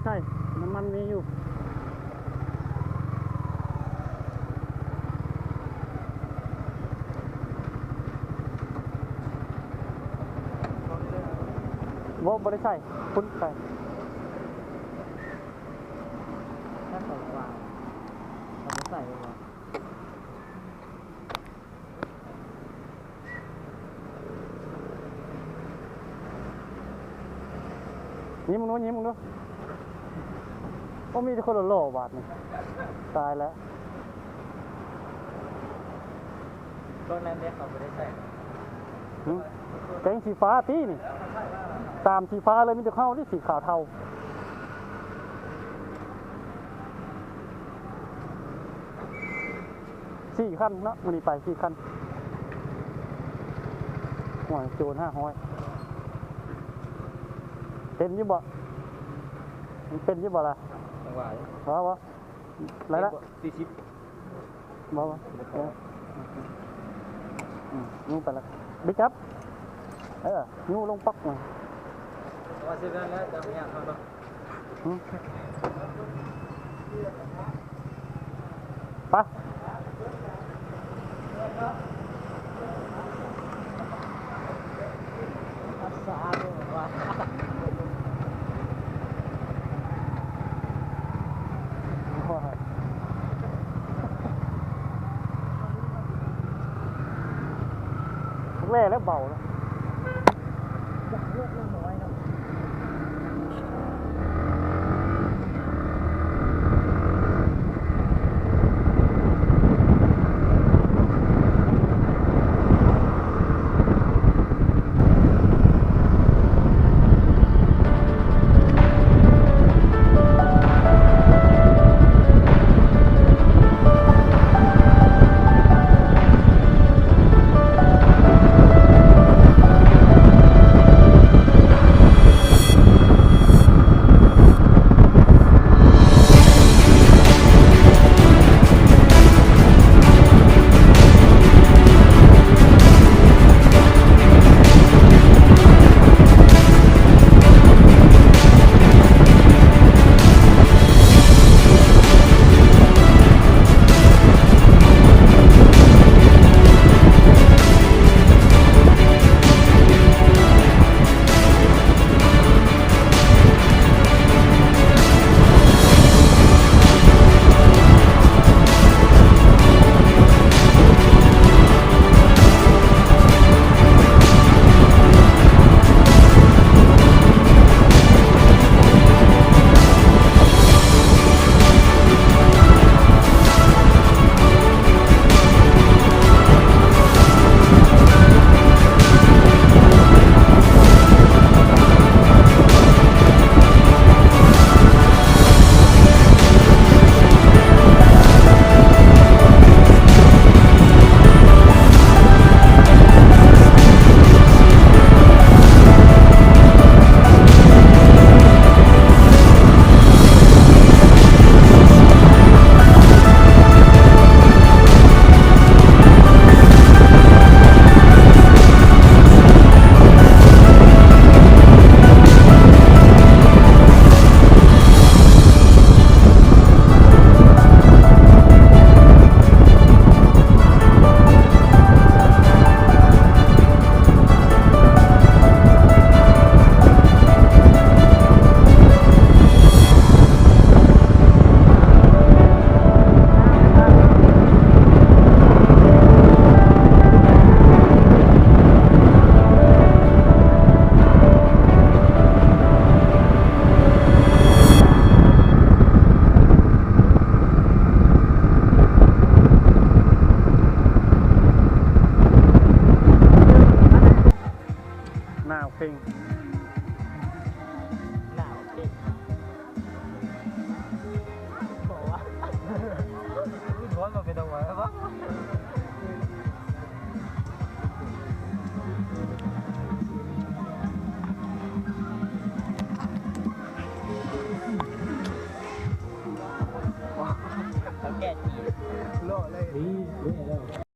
ໃຊ່ ນ້ຳມັນມີຢູ່ ບໍ່ ບໍ່ໄດ້ໃສ່ ພຸ້ນໃສ່ ຖ້າໃສ່ກວ່າ ເຂົາຈະໃສ່ບໍ່? ຍິ້ມເບິ່ງດູ ຍິ້ມເບິ່ງດູ ໂອ້ ມີແຕ່ຄົນຫຼໍ່ໆ ບາດນີ້ ຕາຍແລ້ວ ເບິ່ງນັ້ນເດ້ ເຂົາບໍ່ໄດ້ໃສ່ ຫື ແກງສີຟ້າຕິນີ້ ຕາມສີຟ້າເລີຍ ມີແຕ່ເຮົານີ້ສີຂາວເທົາ. ສີ່ຄັນເນາະ ມື້ນີ້ໄປສີ່ຄັນ ໂອ້ຍ ໂຈນຫ້າຮ້ອຍ ເປັນຢູ່ບໍ່? ມັນເປັນຢູ່ບໍ່ລະ? ຈັງຫວະຢູ່ ບໍ່ ບໍ່ ໄດ້ລະ ສີ່ສິບ ບໍ່ ບໍ່ ບໍ່ພໍ ອືມ ຍູ້ໄປລະ ບິດຈັບ ເອີ ຍູ້ລົງປັອກ ວ່າຊິນັ້ນແຫຼະ ຈະຍາກເຮົາເນາະ. ໄປ ແລ່ແລ້ວເບົາເນາະ. ໜາວເຄັ່ງ ໜາວເຄັ່ງ ບໍ່ວ່າ ຮ້ອນມາເປັນດອກໄມ້ວະ ເຂົາແກ່ຈີນ ເລາະເລີຍ ນີ້ ນີ້ແລ້ວ.